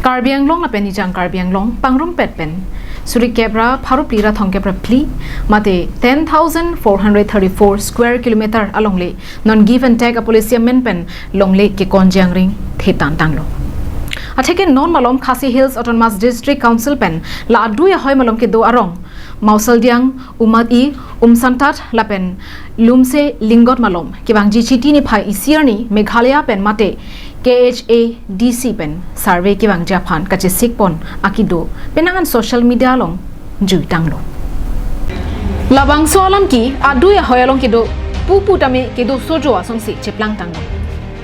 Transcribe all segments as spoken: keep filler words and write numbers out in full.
Karbi Anglong lapen Nijang Karbi Anglong pangrummet pen suri kep ra pharo phli ra thomkep ra phli mate ten thousand four hundred thirty-four square kilometer alongle non give and take a policy amen pen longle kekon jangring thetan tanglo. Atheke non malom Khasi Hills Autonomous District Council pen la adui ahoi malom kedo arong Mausaldiang, Umati, Umsantat lapen Lumse Lingot malom kevangji Chiti niphai isi arni Meghalaya pen mate K H A D C pen survey kevangji aphan kachesik pon akido penang an social media along jui tanglo. Labangso alam ke adui ahoi along kedo pupu tame kedo sojo asonsi cheplang tanglo.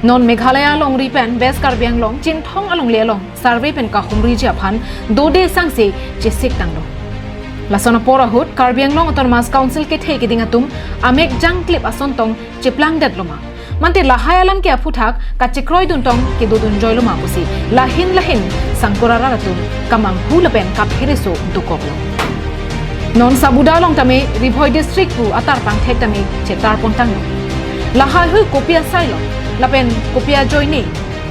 Non Meghalaya alongri pen West Karbi Anglong Chinthong alongle along survey pen kahumriji aphan dode sangse chesik tanglo. Lason apor ahut Karbi Anglong Autonomous Council kethe keding atum amek jangklip ason tong cheplang detlo ma, mante lahai alam ke aphuthak kachekroidun tong kedodun joilo ma pusi lahin lahin sangkora rat atum kamanghu lapen kaphereso dokoklo. Non Sabuda along tame Ri Bhoi District pu atarpangthek tame chetar pon tanglo. Lahai hui kopi asailo lapen kopi ajoine,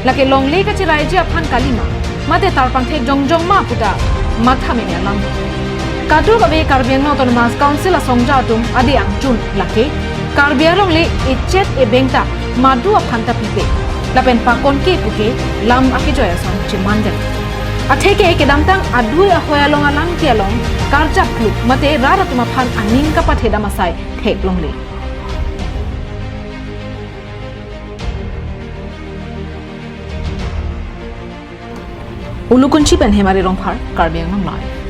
lake longle kacheraiji aphan kalima mate tarpangthek jongjong ma puta matha meme alam. Kadokave Karbi Anglong Autonomous Council asongja atum adi angchun lake Karbi alongle echet ebeng ta madu aphan ta pipe lapen pakon ke puke lam akejoi ason cheman det. Atheke kedamtang adui ahoi along alam ke along karjap kluk mate rat atum aphan aning kapathe dam asai theklongle. Ulukunchi pen Hemari Rongphar, Karbi Anglong Live.